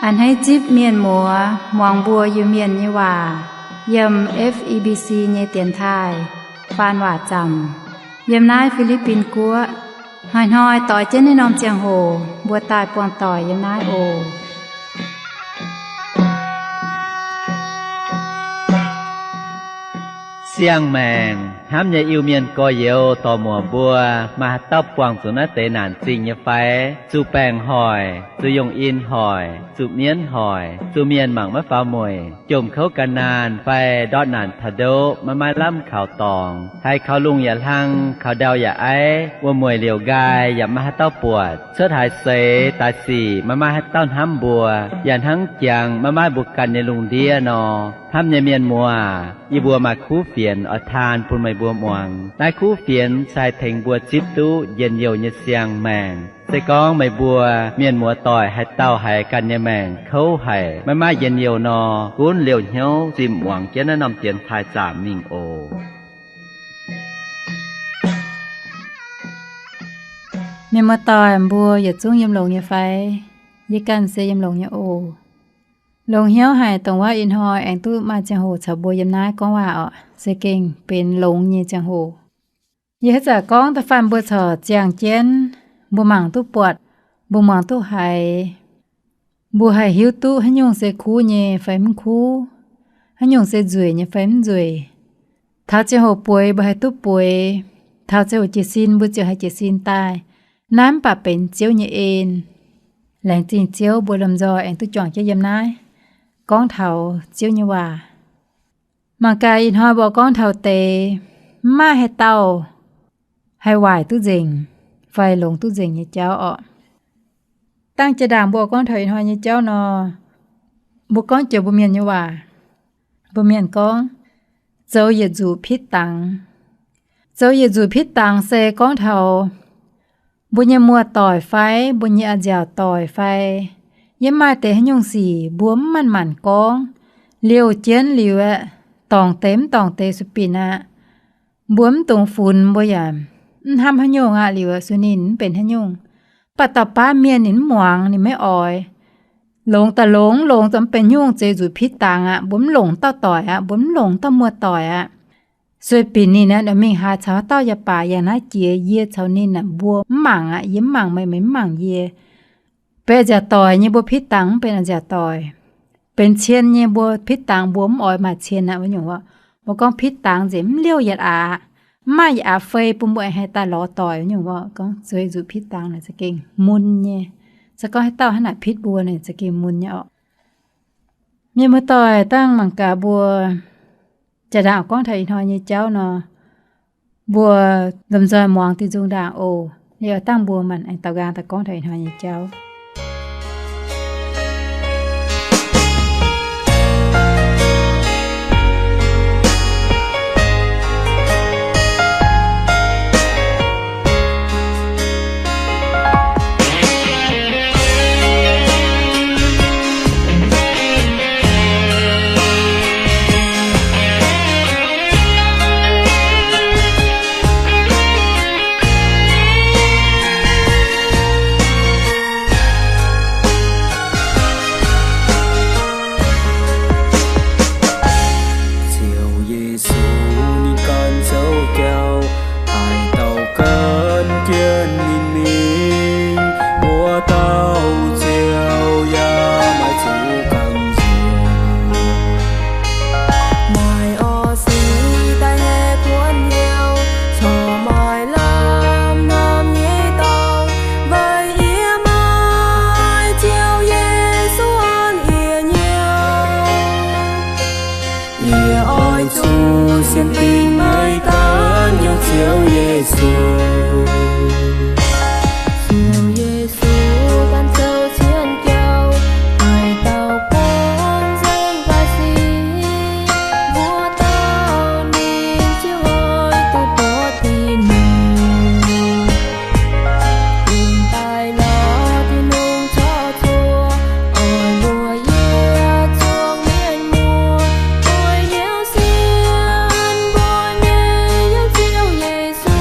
A'hneiv zipv mienh muoz muangx mbuo Iu-Mienh nyei waac yiem F E B C nyei dienx taaih faan waac zaamc yiem naaiv Fi^li^bin Guoqv. Hnoi-hnoi doix jienv naaiv norm ziangh hoc mbuo daaih buangh doic yiem naaiv oc. Siang-maengc hnamv nyei Iu-Mienh gorx-youz dorc-muoc mbuo, maaih haaix dauh buangh zuqc naaiv deix naanc zingh nyei fai? Zuqc baengc hoic, zuqc yongh in hoic, zuqc mienv hoic, zuqc mienh mangc maiv faaux mueic, jomc kouv gan naanh fai ndortv naanc taux ndoqv maiv maaih lamh kaux dorngx, haiz kaux lungh yaac hlang, kaux ndau yaac aiv, wuom-mueic liouc nqaai yaac maiv maaih haaix dauh buatc, cuotv haaix seix daaih sic maiv maaih haaix dauh hnamv mbuo, yaac hnangv jangx maiv maaih mbuo ganh nyei lungh ndiev nor. Hnamv nyei mienh muoz, yie mbuo maaih kuv fienx oix taan bun meih mbuo muangx. Naaiv kuv fienx se haih tengx mbuo zipv duqv njien-youh nyei siang-maengc. Se gorngv meih mbuo mienh muoz doic haaix dauh haiz ganh nyei maengc kouv haic, maiv maaih njien-youh nor, gunv liouh hnyouv zimh muangx jienv naaiv norm dienx taaih zaamc mingh oc. Mienh muoz doic mbuo yietc zungv yiem longx nyei fai? Yie ganh se yiem longx nyei oc. Longx hnyouv haic dongh wuov ih hnoi aengx duqv maaih ziangh hoc caux mbuo yiem naaiv gorngv waac orqc. Se gengh benx longx nyei ziangh hoc. Yie haaix zanc gorngv da'faanh mbuo corc ziangh jienv, mbuo mangc duqv buatc, mbuo muangx duqv haiz, mbuo haih hiuv duqv haaix nyungc se kuv nyei fai mv kuv, haaix nyungc se nzueic nyei fai mv nzueic. Taux ziangh hoc bueix mbuo haih duqv bueix, taux ziangh hoc jiez sin mbuo ziouc haih jiez sin daaih. Naaiv mv baac benx Ziouv nyei en. Laengz zingh Ziouv mbuo lomh nzoih aengx duqv juangc jienv yiem naaiv gorngv taux Ziouv nyei waac. Mangc gaax ih hnoi mbuo gorngv taux deix mv maaih haaix dauh haih waaic duqv nzengc fai longx duqv nzengc nyei jauv orqc. Dangh jaa-ndaangc mbuo gorngv taux ih hnoi nyei jauv nor, mbuo gorngv joux mbuo mienh nyei waac. Mbuo mienh gorngv, zoux yietc nzuqc pitv dangx. Zoux yietc nzuqc pitv dangx se gorngv taux mbuo nyei muoz-doic fai mbuo nyei a'nziaauc doic fai, yiem maaih deix haaix nyungc sic mbuo mv manc-manc gorngv, liouh jienv liuz aeqv, dorngc deix mv dorngc deix sueih binc aqv. Mbuo mv dungx funx, mbuo yaac mv hnamv haaix nyungc aqv. Liuz sueih ninh mv benx haaix nyungc. Mv baac dauh baav mienh ninh mv muangx, ninh maiv oix. Longx daaih longx, longx daaih mv benx nyungc, zoux nzuqc pitv dangx aqv. Mbuo mv longc dauh doic aqv, mbuo mv longc dauh muoz-doic aqv. Sueih binc ninh aeqv, mingh haaix caux haaix dauh yaac baac, yangh naaiv jiex yie caux ninh aeqv, mbuo mv mangc aqv. Yie mv mangc meih, meih mv mangc yie. Benx a'nziaauc doic nyei mbuo pitv dangx mv benx a'nziaauc doic. Benx cien nyei mbuo pitv dangx mbuo mv oix maaih cien aqv. Wuov nyungc wuov, mbuo gorngv pitv dangx nzengc mv liouh yietc aqv. Mv maaih yietc aqv fei bun mbuo aengx haih daaih lorz doic. Wuov nyungc wuov gorngv zoux nzuqc pitv dangx naaic za'gengh mun nyei. Se gorngv haaix dauh hnangv naaic pitv mbuo naaic za'gengh mun nyei orqc. Mienh muoz-doic, dangh mangc gaax mbuo jaa-ndaangc gorngv taux ih hnoi nyei jauv nor, mbuo lomh nzoih muangx diuh nzung ndaangc oc. Liuz dangh mbuo maanc aengx daaux nqaang daaih gorngv taux ih hnoi nyei jauv. Ziouv Yesu ninh ganh zoux jauv, haaix dauh gan jienv ninh mingh, wuov dauh ziouc yaac maaih zuqc gamh nziex. Maaih orv sic daaih haih kuonx hnyouv, corc maaih lamh hnamv nyei dorngx, weic yie maaih Ziouv Yesu an yie hnyouv. Yie oix zuqc sienx dingc meih ganh nyei Ziouv Yesu. Ziouv Yesu ganh zoux cien jauv, haaix dauh buangh nzengc baac sic, wuov dauh ninh ziouc oix duqv buatc dingc mingh. Dingc daaih lorz Tin-Hungh corc zuoqv, oix mbuox yie zuangx mienh muoz, oix hnyouv sienx mbuo nyei Ziouv Yesu.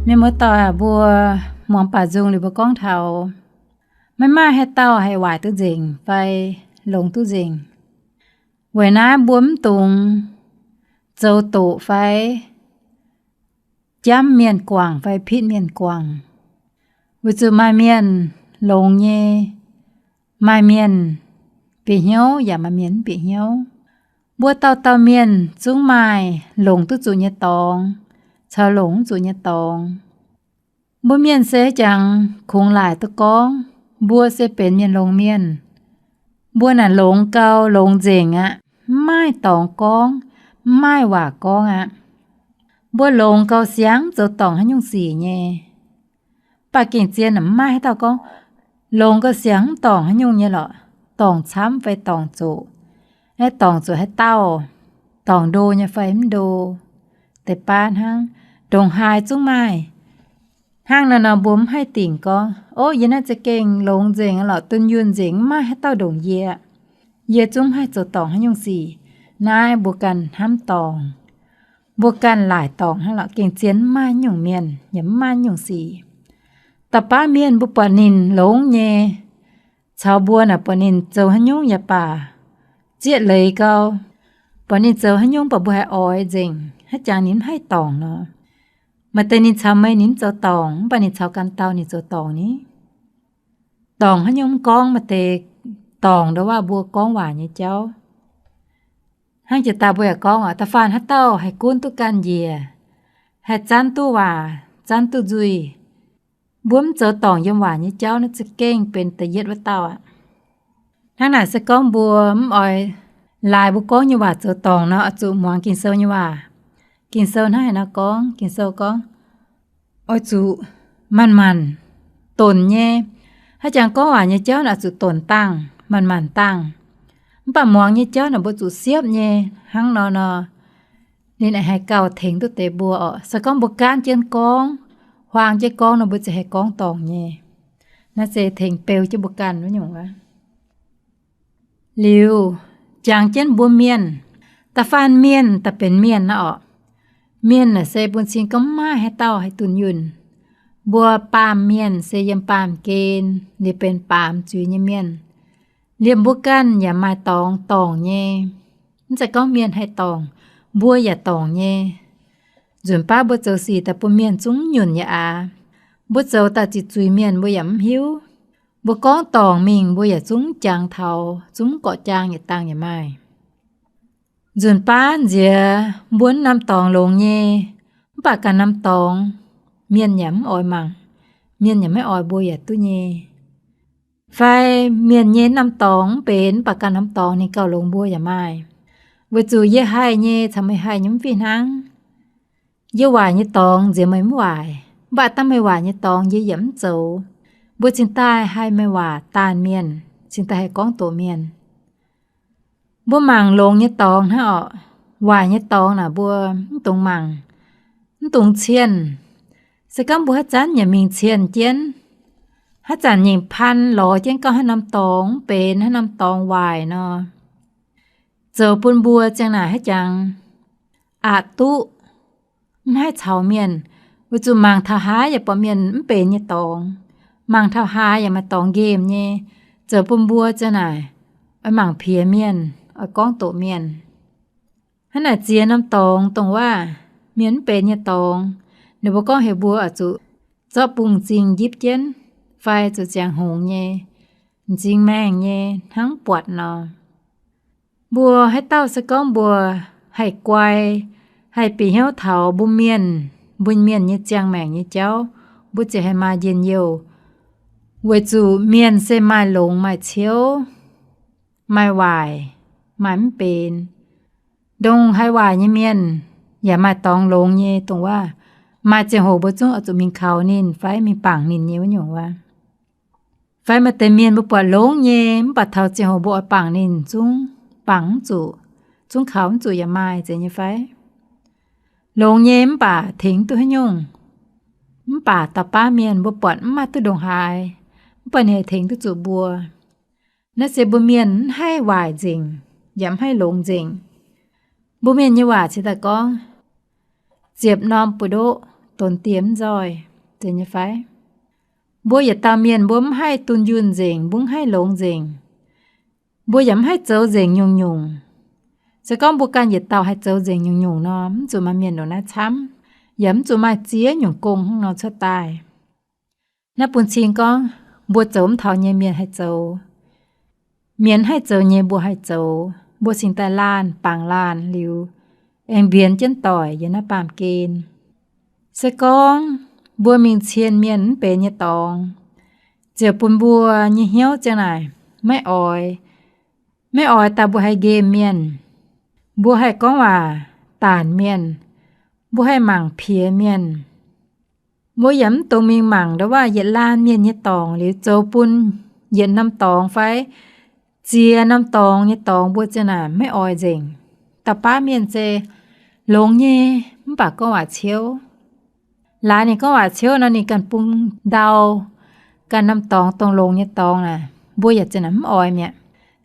Mienh muoz-doic aac, mbuo muangx baac nzung liuz mbuo gorngv taux, maiv maaih haaix dauh haih waaic duqv nzengc fai longx duqv nzengc. Weic naaiv mbuo mv dungx zoux doqc fai jamv mienh guangc fai pitv mienh guangc. Weic zuqc maaih mienh longx nyei, maaih mienh bieqc hnyouv yaac maaih mienh mv bieqc hnyouv. Mbuo dauh dauh mienh zungv maaih longc duqv zuqc nyei dorngx caux longc mv zuqc nyei dorngx. Mbuo mienh se jangx kungx laaic duqv gorngv, mbuo se benx mienh longx mienh. Mbuo naaic longx gau, longx nzengc aqv. Mv maaih dorngx gorngv, mv maaih waac gorngv aqv. Mbuo longx gau siang zoux dorngc haaix nyungc sic nyei. Mv baac gengh zien mv maaih haaix dauh gorngv longx gau siang mv dorngc haaix nyungc nyei lorqc. Dorngc camv fai dorngc zoqc, aeqv, dorngc zuqc haaix dauh, dorngc ndo nyei fai mv ndo, deix baav hnangv. Ndongc haaix zungv maaih. Hnangv naaiv nor mbuo mv haih dingc gorngv, ov, yie naaiv za'gengh longx nzengc lorqc, dunh yunh nzengc, mv maaih haaix dauh ndongc yie. Yie zungv mv haih zoux dorngc haaix nyungc sic. Naaiv mbuo ganh hnamv dorngc, mbuo ganh laaic dorngc hnangv lorqc. Gengh zien mv maaih nyungc mienh yaac mv maaih nyungc sic. Da'baav mienh mbuo buatc ninh longx nyei, caux mbuo naaic buatc ninh zoux haaix nyungc yaac baac, zieqv leiz gau, buatc ninh zoux haaix nyungc baac mbuo haih oix nzengc, haaix jangx ninh mv haih dorngc nor. Maaih deix ninh caux meih ninh mv zoux dorngc, mv baac ninh caux ganh dauh ninh zoux dorngc ni. Dorngc haaix nyungc mv gorngv, maaih deix dorngc ndo waac mbuo gorngv waac nyei jauv. Hnangv jiex daaih mbuo yaac gorngv aqv, da'faanh haaix dauh haih gunv duqv ganh njiec, haih zanv duqv waac, zanv duqv nzuih, mbuo mv zoux dorngc yiem waac nyei jauv naaiv za'gengh benx da'yietv wuov dauh aqv. Hnangv naaic se gorngv mbuo mv oix laaix mbuo gorngv nyei waac zoux dorngc nor, oix zuqc muangx Ging-Sou nyei waac. Ging-Sou hnangv haaix nor gorngv? Ging-Sou gorngv, oix zuqc manc-manc, donc nyei. Haaix jangx gorngv waac nyei jauv naaic oix zuqc donc dangh, manc-manc dangh. Mv baac muangx nyei jauv naaic mbuo zuqc siepv nyei. Hnangv nor nor, ninh aengx haih gauh tengx duqv deix mbuo orqc. Se gorngv mbuo gaanv jienv gorngv, huaang jienv gorngv nor, mbuo ziouc haih gorngv dorngc nyei. Naaiv se tengx beu jienv mbuo ganh wuov nyungc aqv. Liuz, jangx jienv mbuo mienh, da'faanh mienh daaih benx mienh naaiv orqc. Mienh naaic se bun cing gorngv mv maaih haaix dauh haih dunh yunh. Mbuo baamh mienh se yiem baamh gen liuz benx baamz zuiz nyei mienh. Liemh mbuo ganh yaac maaih dorngx dorngc nyei. Mv zeiz gorngv mienh haih dorngc, mbuo yaac dorngc nyei. Nzunc baav mbuo zoux sic daaih bun mienh zungv nyunc nyei aqv. Mbuo zoux daaih ziqc zuiz mienh mbuo yaac mv hiuv. Mbuo gorngv dorngc mingh mbuo yaac zungv jangx taux, zungv gorqv-jaang yietc dangh yaac maaih. Nzunc baav nziex mbuo mv norm dorngx longx nyei, mv baac ganh norm dorngx mienh yaac mv oix mangc, mienh yaac maiv oix mbuo yaac duqv nyei. Fai mienh nyei norm dorngx mv benx, mv baac ganh norm dorngx ninh gauh longx mbuo yaac maaih. Weic zuqc yie haih nyei caux meih haih nyei mv fih hnangv. Yie waaic nyei dorngx nziex meih mv waaic, mv baac dangh meih waaic nyei dorngx yie yaac mv zoux. Mbuo cingx daaih haih meih waac daanh mienh, cingx daaih haih gorngv doqc mienh. Mbuo mangc longx nyei dorngx hnangv orqc. Waaic nyei dorngx naaic mbuo mv dungx mangc, mv dungx cienh. Se gorngv mbuo haaix zanc nyanc mingh cienh jienv, haaix zanc nyingc pan lorz jienv gauh haaix norm dorngx mv benx, haaix norm dorngx waaic nor, zoux bun mbuo ziang naaic haaix jangx aqc duqv, mv haih caux mienh. Weic zuqc mangc taux haaix yaac buatc mienh mv benx nyei dorngx, mangc taux haaix yaac maaih dorngx nqemh nyei, zoux bun mbuo ziang naaic oix mangc piex mienh, oix gorngv doqc mienh. Hnangv naaic ziex norm dorngx dongh waac mienh mv benx nyei dorngx, ninh mbuo gorngv heuc mbuo oix zuqc zorqv bungx m'zing njipv jienv, fai zuqc ziangx hngongx nyei, m'zing maengh nyei hnangv buatc nor. Mbuo haaix dauh se gorngv mbuo haih guai, haih bieqc hnyouv taux mbuo mienh, mbuo mienh nyei ziangh maengc nyei jauv, mbuo ziouc haih maaih njien-youh. Weic zuqc mienh se maaih longx maaih ciouv, maaih waaic, maaih mv benx. Ndongc haaix waaic nyei mienh yaac maaih dorngx longx nyei dongh waac. Maaih ziangh hoc mbuo zungv oix zuqc mingh kaux ninh fai mingh bangc ninh nyei wuov nyungc waac. Fai maaih deix mienh mbuo buatc longx nyei, mv baac taux ziangh hoc mbuo oix bangc ninh zungv bangc mv zuqc, zungv kaux mv zuqc yaac maaih zeiz nyei fai? Longx nyei mv baac tengx mv duqv haaix nyungc. Mv baac dauh baav mienh mbuo buatc mv maaih duqv ndongc haaix, mv baac ninh haih tengx duqv zuqc mbuo. Naaiv se mbuo mienh mv haih waaic nzengc, yaac mv haih longx nzengc. Mbuo mienh nyei waac cingx daaih gorngv, ziepc norm buoz-ndoqv donx dieh mv nzoih, zeiz nyei fai? Mbuo yietc dauh mienh mbuo mv haih dunh yunh nzengc, mbuo mv haih longx nzengc. Mbuo yaac mv haih zoux nzengc nyungc-nyungc. Se gorngv mbuo ganh yietc dauh haih zoux nzengc nyungc-nyungc nor, mv zuqc maaih mienh ndongc naaiv camv, yaac mv zuqc maaih ziex nyungc gong hnangv nor cuotv daaih. Naaiv bun cing gorngv mbuo zoux mv taux nyei mienh haih zoux. Mienh haih zoux nyei mbuo haih zoux, mbuo cingx daaih laanh bangc laanh liuz, aengx mbienx jienv doic yiem naaiv baamh gen. Se gorngv mbuo mingh cien mienh mv benx nyei dorngx, ziouc bun mbuo nyei hnyouv ziang naaic maiv oix. Maiv oix daaih mbuo haih nqemh mienh, mbuo haih gorngv waac daanc mienh, mbuo haih mangc piex mienh. Mbuo yaac mv dungx mingh mangc ndau waac yietc laanh mienh nyei dorngx liuz zoux bun yietc norm dorngx fai ziex norm dorngx nyei dorngx mbuo ziang naaic maiv oix nzengc. Da'baav mienh se longx nyei, mv baac gorngv waac ciouv. Laaix ninh gorngv waac ciouv nor, ninh ganh bung ndau, ganh norm dorngx dongh longx nyei dorngx naaic, mbuo yaac ziang naaic mv oix mi'aqv.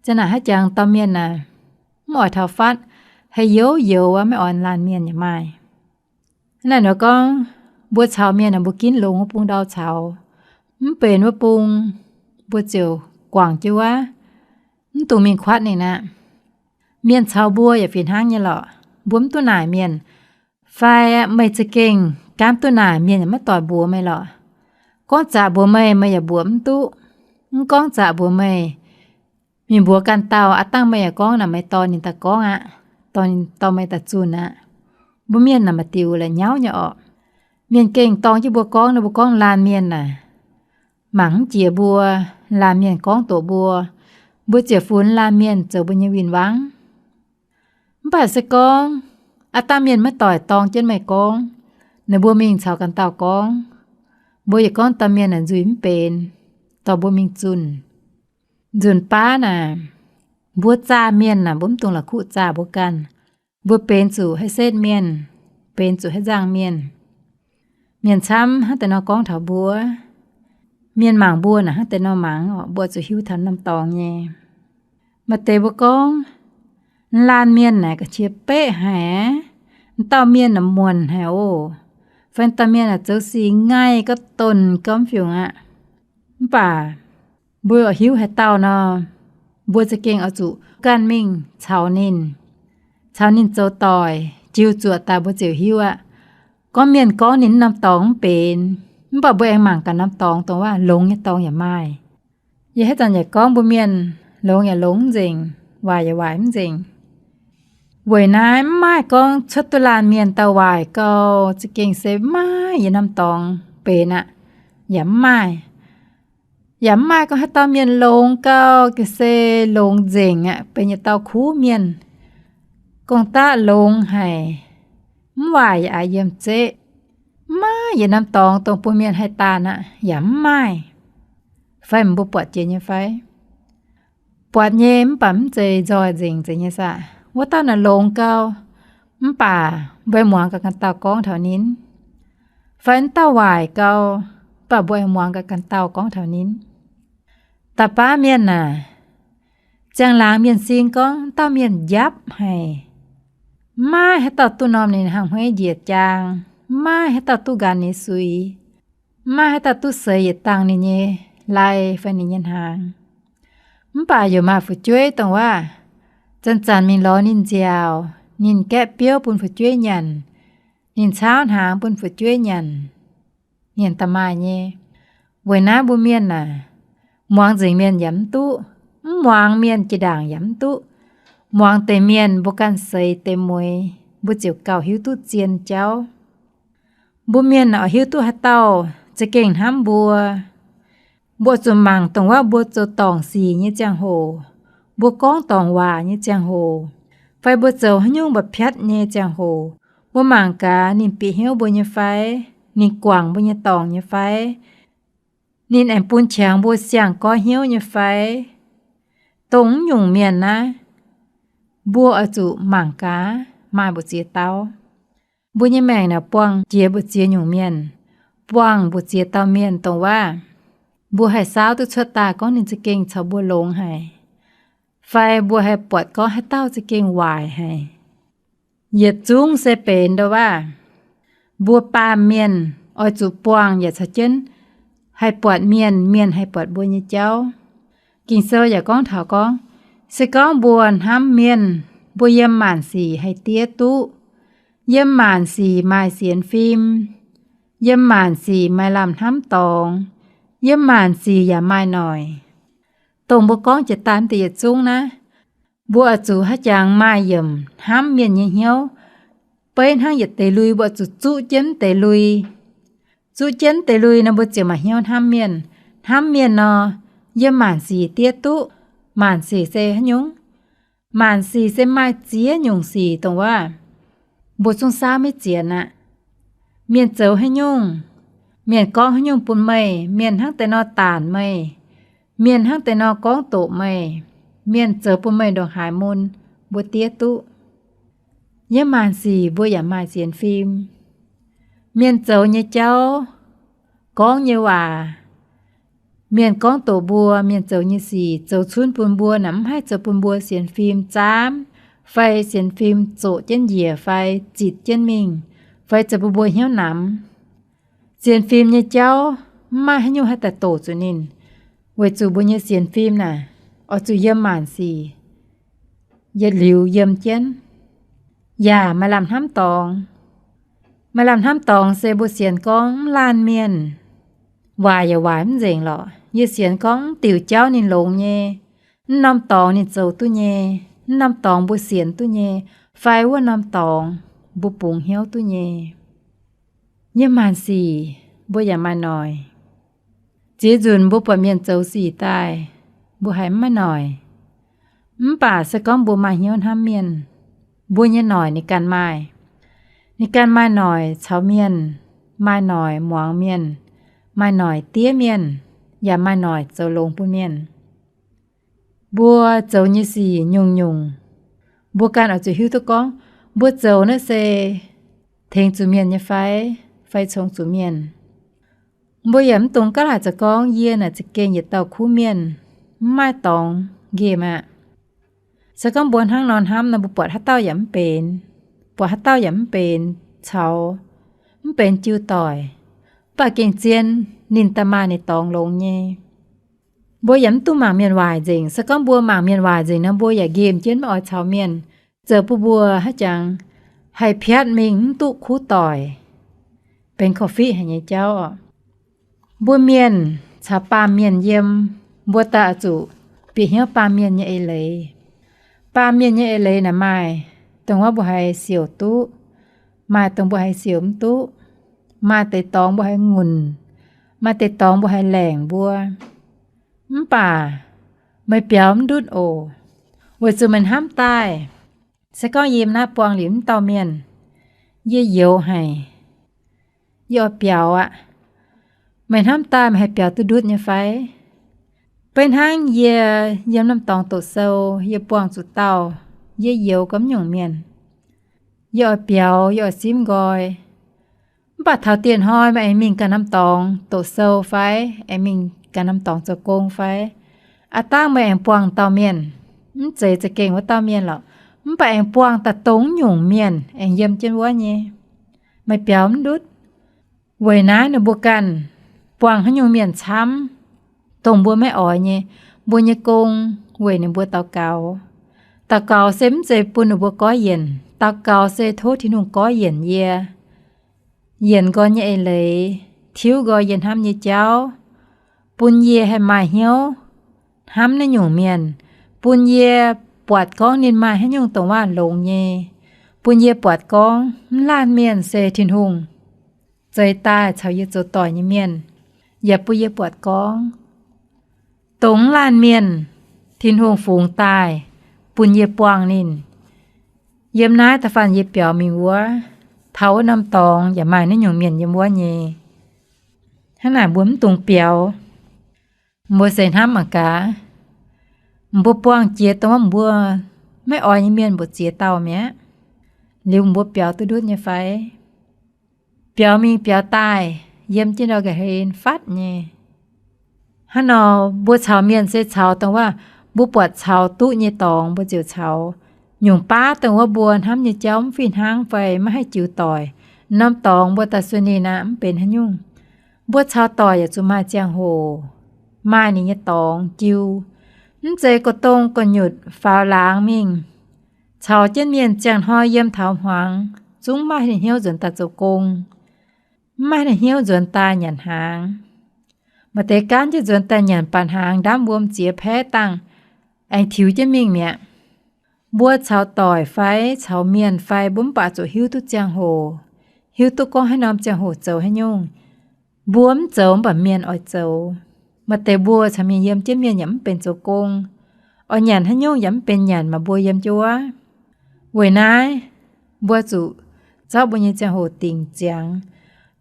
Ziang naaic haaix jangx dauh mienh naaic mv oix taux fatv, haih youz-youz aqv, maiv oix laanh mienh yaac maaih. Hnangv naaic nor gorngv, mbuo caux mienh naaic mbuo ginv longx wuov bung ndau caux, mv benx wuov bung mbuo ziouc guangc jienv wuov, mv dungx mingh kuatv ninh aqv. Mienh caux mbuo yaac fih hnangv nyei lorqc. Mbuo mv duqv naaic mienh, fai meih za'gengh gaamv duqv naaic mienh yaac maiv doic mbuox meih lorqc. Gorngv zaqc mbuox meih, meih yaac mbuox mv duqv. Mv gorngv zaqc mbuox meih, mingh mbuox ganh dauh, aav dangh meih yaac gorngv naaic, meih dorh ninh daaih gorngv aqv, dorh ninh dorh meih daaih zunh aqv. Mbuo mienh naaic maaih diuc la'nyauv nyei orqc. Mienh gengh dorng jienv mbuo gorngv nor, mbuo gorngv laanh mienh naaic mangc mv jiex mbuo, laanh mienh gorngv doqc mbuo, mbuo ziouc funx laanh mienh zoux mbuo nyei win-wangv. Mv baac se gorngv aav dangh mienh maiv doic dorng jienv meih gorngv, ninh mbuo mingh caux ganh dauh gorngv, mbuo yaac gorngv dauh mienh naaic nzuih mv benx, dorh mbuo mingh zunh. Nzunc baav naaic, mbuo zaah mienh naaic, mbuo mv dungx la'kuqv zaah mbuo ganh. Mbuo benx zuqc haih setv mienh, benx zuqc haih nzangh mienh. Mienh camv hnangv deix nor gorngv taux mbuo, mienh mangc mbuo naaic hnangv deix nor mangc, mbuo zuqc hiuv taux norm dorngx nyei. Maaih deix mbuo gorngv, laanh mienh naaic ga'qiex beqv haic, dauh mienh naaic muonc haic oc, fai dauh mienh naaic zoux sic ngaih gauh donc gauh mv fiungc aqv. Mv baac mbuo oix hiuv haaix dauh nor, mbuo za'gengh oix zuqc ganh mingh caux ninh, caux ninh zoux doic, jiu zuoqc daaih mbuo ziouc hiuv aqv. Gorngv mienh gorngv ninh norm dorngx mv benx, mv baac mbuo aengx mangc gaax norm dorngx, dongh waac longx nyei dorngx yaac maaih. Yie haaix zanc yaac gorngv mbuo mienh longx yaac longx mv nzengc, waaic yaac waaic mv nzengc. Weic naaiv mv maaih gorngv cuotv duqv laanh mienh dauh waaic gau, za'gengh se mv maaih yietc norm dorngx benx aqv. Yaac mv maaih. Yaac mv maaih gorngv haaix dauh mienh longx gau, ga'sie longx nzengc aqv, benx yietc dauh kuv mienh. Gong-daqv longx haic, mv waaic yaac a'yiem zeqv. Mv maaih yietc norm dorngx dongh bun mienh haih daanh aqv, yaac mv maaih. Fai mbuo buatc jiex nyei fai? Buatc nyei, mv baac mv zeiz nzoih nzengc zeiz nyei saah? Wuov dauh naaic longx gau, mv baac mbuo muangx gaax ganh dauh gorngv taux ninh. Fai wuov dauh waaic gau, mv baac mbuo aengx muangx gaax ganh dauh gorngv taux ninh. Da'baav mienh aah, ziangh laangz mienh sing gorngv dauh mienh njapv haic. Mv maaih haaix dauh duqv norm ninh hnangv hmueiv njiec jaang, mv maaih haaix dauh duqv nqanx ninh suix, mv maaih haaix dauh duqv seix yietc dangh ninh nyei lai fai ninh nyei hnaangx. Mv baac yaac maaih fu'jueiv dongh waac, zanc-zanc mingh lorz ninh nziaauc, ninh gaeqv biouv bun fu'jueiv nyanc, ninh caauv hnaangx bun fu'jueiv nyanc, nyanc da'maaih nyei. Weic naaiv mbuo mienh aah, muangx nzengc mienh yaac mv duqv, mv muangx mienh jiex ndaangc yaac mv duqv. Muangx deix mienh mbuo ganh seix deix mueix, mbuo ziouc gauh hiuv duqv zien jauv. Mbuo mienh oix hiuv duqv haaix dauh za'gengh hnamv mbuo, mbuo zuqc mangc dongh waac mbuo zoux dorngc sic nyei ziangh hoc, mbuo gorngv dorngc waac nyei ziangh hoc, fai mbuo zoux haaix nyungc mba'piatv nyei ziangh hoc, mbuo mangc gaax ninh bieqc hnyouv mbuo nyei fai, ninh guangc mbuo nyei dorngc nyei fai, ninh aengx bun qangx mbuo siang-goiv hnyouv nyei fai. Dongh mv nyungc mienh naaiv, mbuo oix zuqc mangc gaax maaih mbu'ziex dauh. Mbuo nyei maengc naaic buangh jiex mbu'ziex nyungc mienh, buangh mbu'ziex dauh mienh dongh waac mbuo haih saauv duqv cuotv daaih gorngv ninh za'gengh caux mbuo longx haic, fai mbuo haih buatc gorngv haaix dauh za'gengh waaic haic. Yietc zungv se benx ndau waac Mbuo baamh mienh oix zuqc buangh yaac caux jienv haih buatc mienh, mienh haih buatc mbuo nyei jauv. Ging-Sou yaac gorngv taux gorngv, se gorngv mbuo hnamv mienh, mbuo yiem maanc sic haih diev duqv. Yiem maanc sic maaih sienx fim, yiem maanc sic maaih lamh hnamv dorngx, yiem maanc sic yaac maaih noic. Dongh mbuo gorngv jiex daaih mv deix yietc zungv naaiv, mbuo oix zuqc haaix jangx maaih yiemc hnamv mienh nyei hnyouv. Beiv hnangv yietc deix lui, mbuo oix zuqc zuqv jienv deix lui. Zuqv jienv deix lui nor, mbuo ziouc maaih hnyouv hnamv mienh. Hnamv mienh nor, yiem maanc sic diev duqv. Maanc sic se haaix nyungc? Maanc sic se maaih ziex nyungc sic dongh waac mbuo zungv saauv maiv zienx aqv. Mienh zoux haaix nyungc, mienh gorngv haaix nyungc bun meih, mienh hnangv deix nor daanc meih, mienh hnangv deix nor gorngv doqc meih, mienh zoux bun meih ndongc haaix mun, mbuo diev duqv. Yiem maanc sic mbuo yaac maaih sienx fim. Mienh zoux nyei jauv, gorngv nyei waac, mienh gorngv doqc mbuo, mienh zoux nyei sic zoux cunv bun mbuo naaic, mv haih zoux bun mbuo sienx fim zaamv, fai sienx fim zoqc jienv njiec, fai zitc jienv mingh, fai zoux bun mbuo hnyouv namx. Sienx fim nyei jauv mv maaih haaix nyungc haih daaih doqc zuqc ninh, weic zuqc mbuo nyei sienx fim naaic oix zuqc yiem maanc sic yietc liuz yiem jienv, yaac maaih lamh hnamv dorngx. Maaih lamh hnamv dorngx se mbuo sienx gorngv mv laanh mienh, waaic yaac waaic mv nzengc lorqc. Yie sienx gorngv mv diuc jauv ninh longx nyei, mv norm dorngx ninh zoux duqv nyei, mv norm dorngx mbuo sienx duqv nyei, fai wuov norm dorngx mbuo bungx hnyouv duqv nyei. Yiem maanc sic mbuo yaac maaih noic. Ziex nzunc mbuo buatc mienh zoux sic daaih, mbuo haiz mv maaih noic. Mv baac se gorngv mbuo maaih hnyouv hnamv mienh, mbuo nyei noic ninh ganh maaih. Ninh ganh maaih noic caux mienh, maaih noic muangx mienh, maaih noic diev mienh, yaac maaih noic zoux longx bun mienh. Mbuo zoux nyei sic nyungc-nyungc, mbuo ganh oix zuqc hiuv duqv gorngv mbuo zoux naaiv se tengx zuqc mienh nyei fai, fai congx zuqc mienh. Mbuo yaac mv dungx gaav laaic zoux gorngv yie naaic za'gengh yietc dauh kuv mienh, mv maaih dorngx nqemh aqv. Se gorngv mbuo hnangv nor hnamv nor, mbuo buatc haaix dauh yaac mv benx, buatc haaix dauh yaac mv benx caux, mv benx jiu doic. Mv baac gengh zien ninh daaih maaih ninh dorngx longx nyei. Mbuo yaac mv dungx mangc mienh waaic nzengc. Se gorngv mbuo mangc mienh waaic nzengc nor, mbuo yaac nqemh jienv maiv oix caux mienh, zoux bun mbuo haaix jangx haih piatv mingh mv duqv kuv doic, benx korv-fiqv haic nyei jauv oc. Mbuo mienh caux baamh mienh yiem, mbuo daaih oix zuqc bieqc hnyouv baamh mienh nyei eix leiz. Baamh mienh nyei eix leiz naaic maaih dongh wuov mbuo haiz siouc duqv, maaih dongh mbuo haiz siouc mv duqv, maaih deix dorngx mbuo haiz ngunc, maaih deix dorngx mbuo haiz laengc mbuo. Mv baac meih biaux mv ndutv oc, weic zuqc meih hnamv daaih, se gorngv yie yiem naaiv buangh liuz mv dauh mienh, yie youx haic, yie oix biaux aqv. Meih hnamv daaih meih haih biaux duqv ndutv nyei fai? Beiv hnangv yie yiem norm dorngx doqc sou, yie buangh zuqc dauh yie youx gau mv nyungc mienh, yie oix biaux, yie oix simv nqoi. Mv baac taux dieh hnoi meih aengx mingh ganh norm dorngx doqc sou fai, aengx mingh ganh norm dorngx zoux gong fai, aav dangh meih aengx buangh dauh mienh, mv zeiz za'gengh wuov dauh mienh lorqc, mv baac aengx buangh daaih dongh nyungc mienh aengx yiem jienv wuov nyei, meih biaux mv ndutv. Weic naaiv ninh mbuo ganh buangh haaix nyungc mienh camv, dongh mbuo maiv oix nyei, mbuo nyei gong weic ninh mbuo daux gaux. Daux gaux se mv zeiz bun ninh mbuo goiv yienc. Daux gaux se tov Tin-Hungh goiv yienc yie, yienc nqoi nyei eix leiz, tiuv nqoi yie hnamv nyei jauv, bun yie haih maaih hnyouv hnamv naaiv nyungc mienh, bun yie buatc gorngv ninh maaih haaix nyungc dongh waac longx nyei, bun yie buatc gorngv mv laanh mienh se Tin-Hungh zeix daaih caux yie zoux doic nyei mienh, yaac bun yie buatc gorngv dongh mv laanh mienh Tin-Hungh fungx daaih bun yie buangh ninh. Yiem naaiv da'faanh yie biaux mingh wuov, taux wuov norm dorngx yaac maaih naaiv nyungc mienh yiem wuov nyei. Hnangv naaic mbuo mv dungx biaux. Mbuo se hnamv mangc gaax, mbuo buangh jiex dongh wuov mbuo maiv oix nyei mienh mbu'ziex dauh mi'aqv, liuz mbuo biaux duqv ndutv nyei fai? Biaux mingh biaux daaih yiem jienv ndau ga'hlen fatv nyei. Hnangv nor mbuo caux mienh se caux dongh wuov mbuo buatc caux duqv nyei dorngx mbuo ziouc caux. Nyungc baav dongh wuov mbuo hnamv nyei jauv mv fih hnangv fai maiv haih jiu doic, Norm dorngx mbuo daaih sueih ninh aqv, mv benx haaix nyungc. Mbuo caux doic yaac zuqc maaih ziangh hoc, maaih ninh nyei dorngx jiu. Mv zeiz ga'dongh ga'nyutc faaux laangz mingh caux jienv mienh ziangh hnoi yiem taux hmuangx, zungv maiv maaih hnyouv nzuonx daaih zoux gong, maiv maaih hnyouv nzuonx daaih nyanc hnaangx. Maaih deix gaanv jienv nzuonx daaih nyanc baac hnaangx ndaamv wuom ziex paeqv dangh aengx tiux jienv mingh mi'aqv. Mbuo caux doic fai caux mienh fai mbuo mv baac zuqc hiuv duqv ziangh hoc, hiuv duqv gorngv haaix norm ziangh hoc zoux haaix nyungc. Mbuo mv zoux mv baac mienh oix zoux. Maaih deix mbuo caux mienh yiem jienv mienh yaac mv benx zoux gong, oix nyanc haaix nyungc yaac mv benx nyanc, maaih mbuo yiem jienv wuov. Weic naaiv, mbuo zuqc zorqv mbuo nyei ziangh hoc dingc ziangx,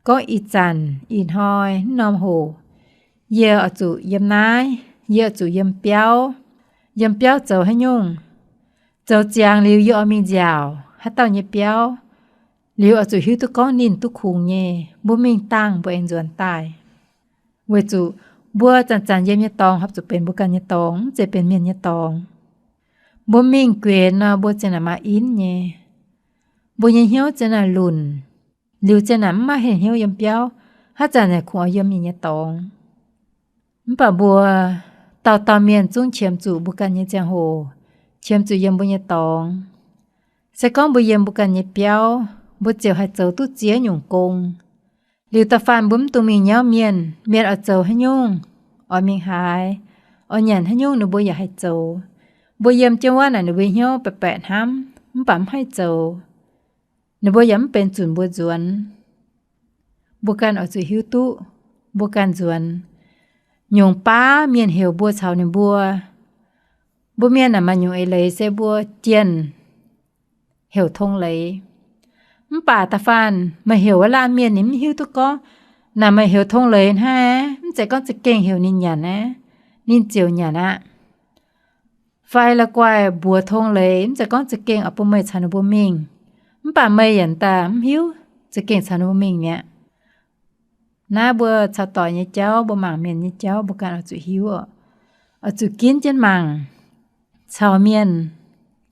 gorngv ih zanc ih hnoi naaiv norm hoc, yie oix zuqc yiem naaiv, yie oix zuqc yiem biauv. Yiem biauv zoux haaix nyungc? Zoux ziangx liuz yie oix mingh nziaauc haaix dauh nyei biauv, liuz oix zuqc hiuv duqv gorngv ninh duqv kungx nyei, mbuo mingh dangh mbuo aengx nzuonx daaih. Weic zuqc mbuo zanc-zanc yiem nyei dorngx horpc zuqc benx mbuo ganh nyei dorngx, mv zeiz benx mienh nyei dorngx. Mbuo mingh guenx nor, mbuo ziang naaic maaih inv nyei. Mbuo nyei hnyouv ziang naaic lunc, liuz ziang naaic mv maaih hnyouv yiem biauv, haaix zanc naaic kungx oix yiem ninh nyei dorngx. Mv baac mbuo dauh dauh mienh zungv qiemx zuqc mbuo ganh nyei ziangh hoc, qiemx zuqc yiem mbuo nyei dorngx. Se gorngv mbuo yiem mbuo ganh nyei biauv, mbuo ziouc haih zoux duqv ziex nyungc gong. Liuz da'faanh mbuo mv dungx mingh nyauv mienh, mienh oix zoux haaix nyungc, oix mingh haaix, oix nyanc haaix nyungc ninh mbuo yaac haih zoux. Mbuo yiem jienv wuov naaic ninh mbuo hnyouv baeqc baeqc hnamv mv baac mv haih zoux. Ninh mbuo yaac mv benx zunc mbuo nzuonx. Mbuo ganh oix zuqc hiuv duqv mbuo ganh nzuonx. Nyungc baav mienh heuc mbuo caux ninh mbuo, mbuo mienh naaic maaih nyungc eix leiz se mbuo jienh heuc tong leiz. Mv baac da'faanh meih heuc wuov laanh mienh ninh mv hiuv duqv gorngv naaic meih heuc tong leiz hnangv, mv zeiz gorngv za'gengh heuc ninh nyanc aqv, ninh ziouc nyanc aqv. Fai la'guaih mbuox tong leiz mv zeiz gorngv za'gengh oix bun meih caux ninh mbuo mingh, mv baac meih yaac daaih mv hiuv za'gengh caux ninh mbuo mingh mi'aqv. Naaiv mbuo caux doic nyei jauv, mbuo mangc mienh nyei jauv, mbuo ganh oix zuqc hiuv oc. Oix zuqc ginv jienv mangc, caux mienh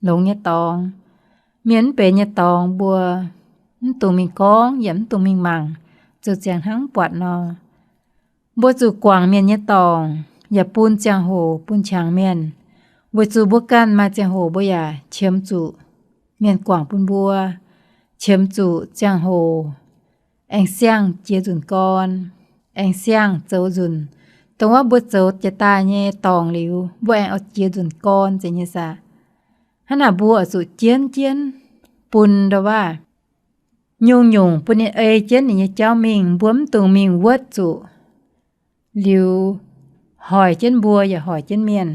longx nyei dorngx, mienh mv benx nyei dorngx mbuo mv dungx mingh gorngv yaac mv dungx mingh mangc, zoux ziangx hnangv mv buatc nor. Mbuo zuqc guangc mienh nyei dorngc, yaac bun ziangh hoc bun qangx mienh, weic zuqc mbuo ganh maaih ziangh hoc mbuo yaac qiemx zuqc mienh guangc bun mbuo, qiemx zuqc ziangh hoc aengx siang-jiex nzunc gorn, aengx siang-zoux nzunc. Dongh wuov mbuo zoux jiex daaih nyei dorngc liuz, mbuo aengx oix jiex nzunc gorn nzengc nyei saah. Hnangv naaic mbuo oix zuqc jienv jienv bun ndau waav nyungc-nyungc bun ninh ei jienv ninh nyei jauv mingh, mbuo mv dungx mingh wuotv zuqc liuz hoic jienv mbuo yaac hoic jienv mienh.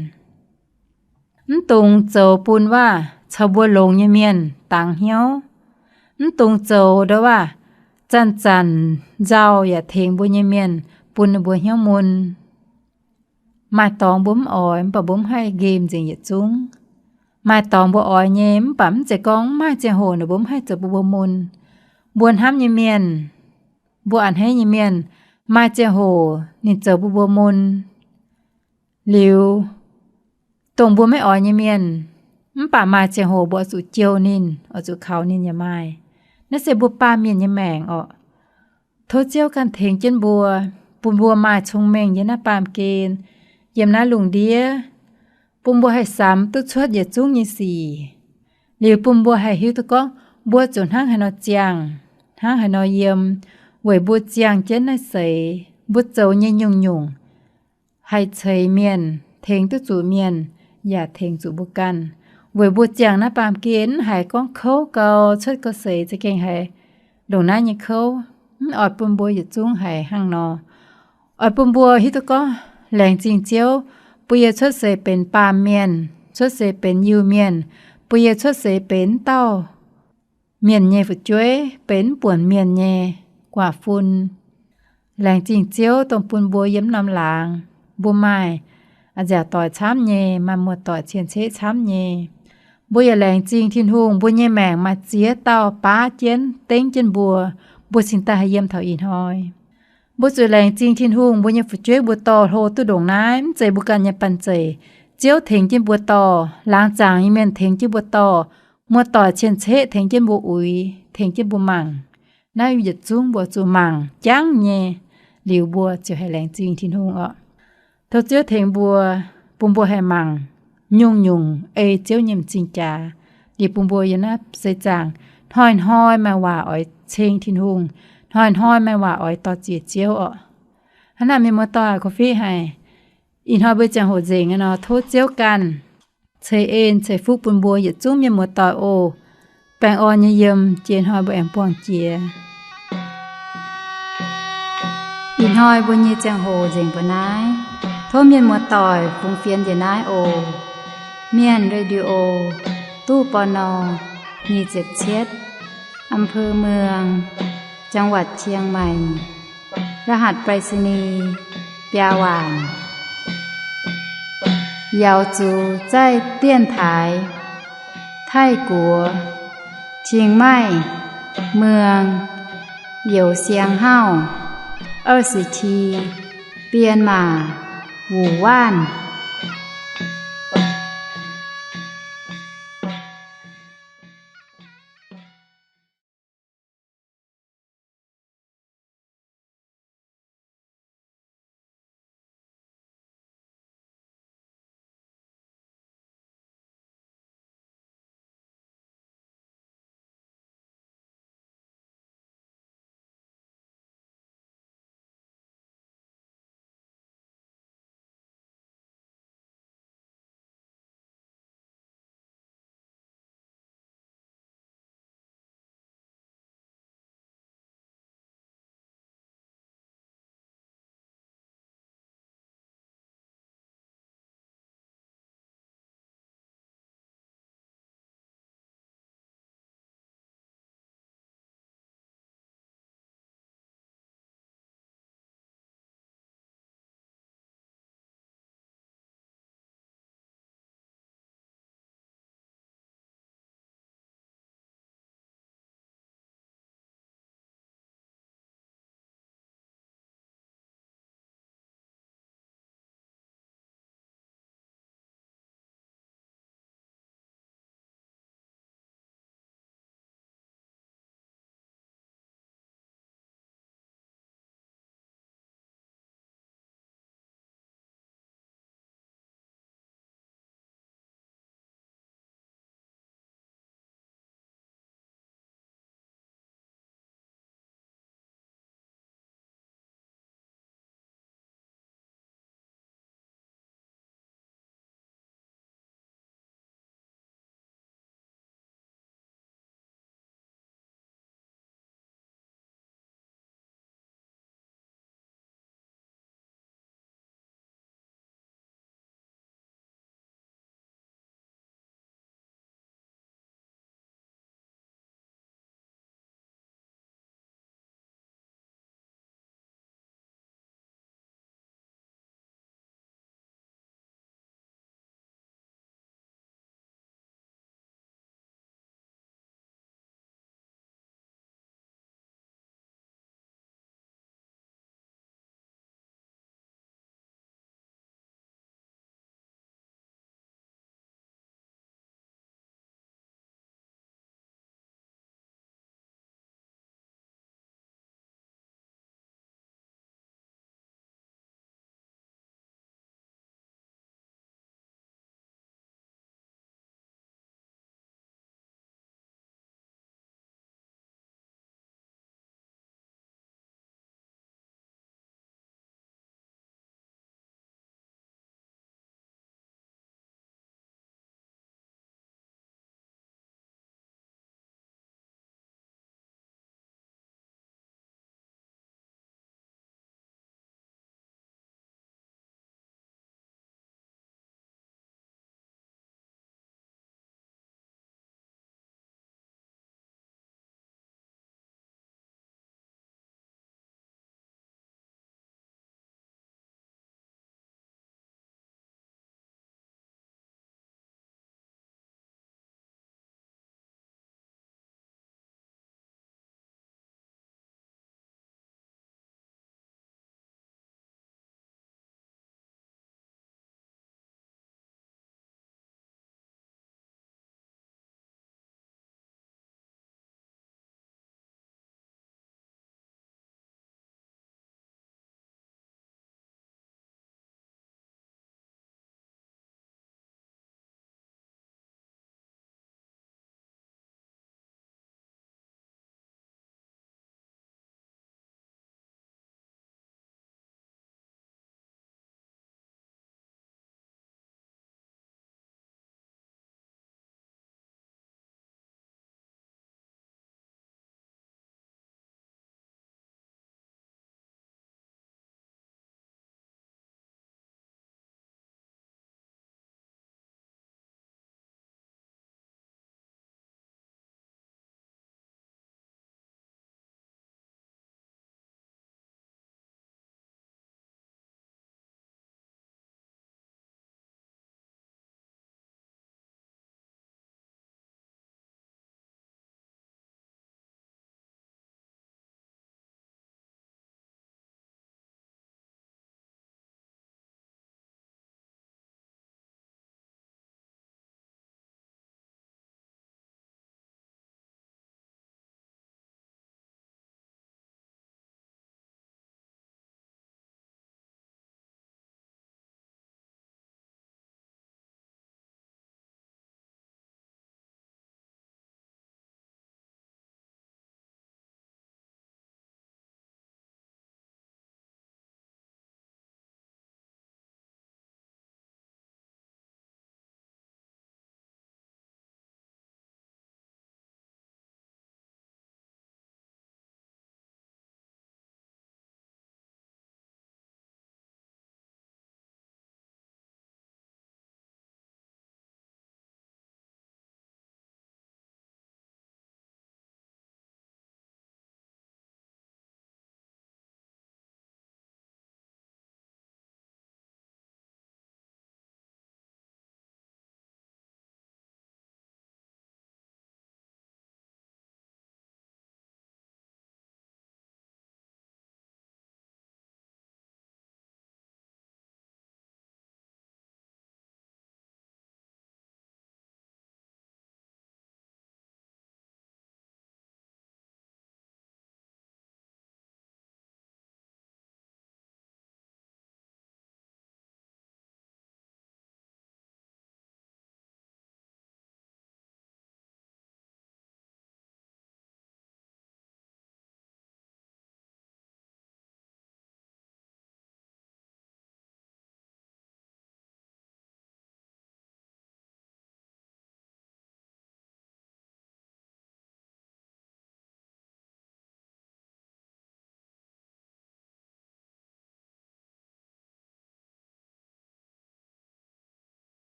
Mv dungx zoux bun waav caux mbuo longx nyei mienh dangx hnyouv. Mv dungx zoux ndau waav zanc-zanc nzauh yaac tengx mbuo nyei mienh bun ninh mbuo hnyouv mun. Maaih dorngx mbuo mv oix, mv baac mbuo mv haih nqemh nzengc yietc zungv. Maaih dorngx mbuo oix nyei, mv baac mv zeiz gorngv mv maaih ziangh hoc ninh mbuo mv haih zoux bun mbuo mun. Mbuo hnamv nyei mienh, mbuo a'hneiv nyei mienh, maaih ziangh hoc ninh zoux bun mbuo mun. Liuz, dongh mbuo maiv oix nyei mienh, mv baac maaih ziangh hoc mbuo oix zuqc jouh ninh, oix zuqc kaux ninh yaac maaih. Naaiv se mbuo baamh mienh nyei maengc orqc. Tov Ziouv ganh tengx jienv mbuo, bun mbuo maaih cong-mengh yiem naaiv baamh gen, yiem naaiv lungh ndiev, bun mbuo haih samx duqv cuotv yietc zungv nyei sic. Liuz bun mbuo haih hiuv duqv gorngv mbuo zuqc hnangv haaix nor ziangh, hnangv haaix nor yiem, weic mbuo ziangh jienv naaiv seix, mbuo zoux nyei nyungc-nyungc haih ceix mienh, tengx duqv zuqc mienh, yaac tengx zuqc mbuo ganh. Weic mbuo ziangh naaiv baamh gen mv haiz gorngv kouv gau, cuotv gau seix za'gengh haiz ndongc naaiv nyei kouv. Mv oix bun mbuo yietc zungv haiz hnangv nor. Oix bun mbuo hiuv duqv gorngv laengz zingh Ziouv bun yie cuotv seix benx baamh mienh, cuotv seix benx Iu-Mienh, bun yie cuotv seix benx dauh mienh nyei fu'jueiv, benx mv buonc mienh nyei guaax fun. Laengz zingh Ziouv dongh bun mbuo yiem norm laangz, mbuo maaih a'nziaauc doic camv nyei, maaih muoz-doic cien-ceqv camv nyei. Mbuo yaac laengz zingh Tin-Hungh, mbuo nyei maengc maaih ziex dauh baav jienv, dengv jienv mbuo, mbuo cingx daaih haih yiem taux ih hnoi. Mbuo zuqc laengz zingh Tin-Hungh, mbuo nyei fu'jueiv mbuo dorh hlo duqv ndongc naaiv, mv zeiz mbuo ganh nyei banh zeic. Ziouv tengx jienv mbuo dorh, laangz zaangc nyei mienh tengx jienv mbuo dorh, muoz-doic cien-ceqv tengx jienv mbuo uix, tengx jienv mbuo mangc. Naaiv yietc zungv mbuo zuqc mangc jangv nyei, liuz mbuo ziouc haih laengz zingh Tin-Hungh orqc. Tov Ziouv tengx mbuo, bun mbuo haih mangc nyungc-nyungc ei Ziouv nyei m'zing jaax, liuz bun mbuo yiem naaiv seix zaangc hnoi-hnoi maaih waac oix ceng Tin-Hungh, hnoi-hnoi maaih waac oix dor-ziec Ziouv orqc. Hnangv naaic mienh muoz-doic, korv-fiqv haic. Ih hnoi mbuo ziangh hoc nzengc nor, tov Ziouv ganh ceix en ceix fuqv bun mbuo yietc zungv mienh muoz-doic oc. Baengh orn nyei yiem, jiex hnoi mbuo aengx buangh jiex. Ih hnoi mbuo nyei ziangh hoc nzengc mbuo naaiv. Tov mienh muoz-doic fungx fienx njiec naaiv oc. Mienh Radio, ตู้ ปณ. nyic ziepc cietv, อำเภอเมือง จังหวัดเชียงใหม่ รหัสไปรษณีย์ biaa waanc. Yaux zuqc zaih dienx taaix Taiv-Guoqv, Chiang Mai, เมือง Youz Siang Hauv, 二十七, Bienh Maac, Wuc Waanv.